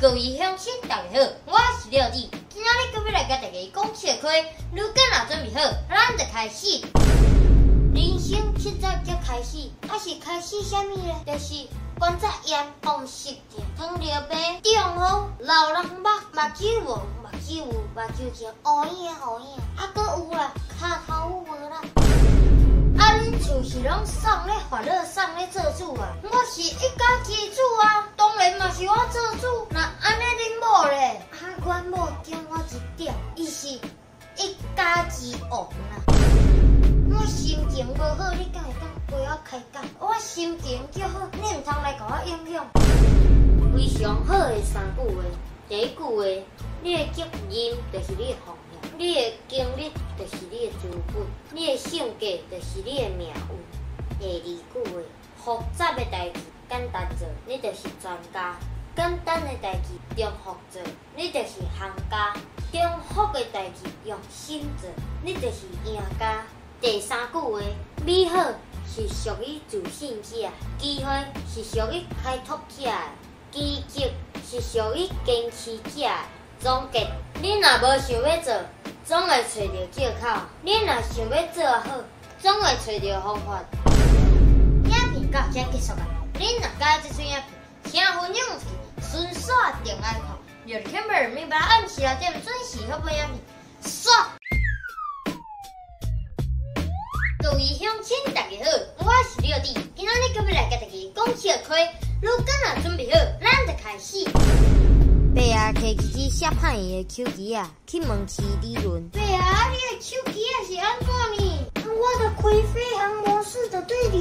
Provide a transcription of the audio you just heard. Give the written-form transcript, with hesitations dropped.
各位鄉親，大家好，我是廖弟，今仔日閣欲來共大家講笑話，汝敢若準備好，咱就開始。人生七十才開始，啊是開始啥物咧？就是關節炎、風濕症、糖尿病、中風、老人目、目睭無、目睭有、目睭前烏影烏影，啊閣有啦，跤頭有無啦？啊，恁厝是攏送咧法老送咧做主啊？我是一家之主啊，當然嘛是我做主。若按呢恁某咧？啊，阮某減我一點，伊是一家之王啦。我心情無好，你敢會當陪我開講？我心情較好，你毋通來共我影響。非常好的三句話，第一句話，你的責任就是你的奉獻，你的經歷就是你的資本，你的性格就是你的命運。第二句話，複雜的代誌簡單做，你就是專家；簡單的代誌重複做，你就是行家；重複的代誌用心做，你就是贏家。第三句話，美好是屬於自信者，機會是屬於開拓者的，奇蹟是屬於堅持者的。總結：你若無想欲做，總會揣著藉口；你若想欲做好，總會揣著方法。影片到遮結束啊！恁若佮意這喙影片，請分享出去，順紲定愛看。廖 Camber 每晡暗時6點準時發布影片。煞！各位鄉親，大家好，我是廖弟，今仔日閣欲來共大家講笑話，汝敢若準備好，咱就開始。爸啊，提起支摔歹伊的手機仔，去問起理論。爸啊，你的手機仔是按怎呢？我就開飛行模式就對了。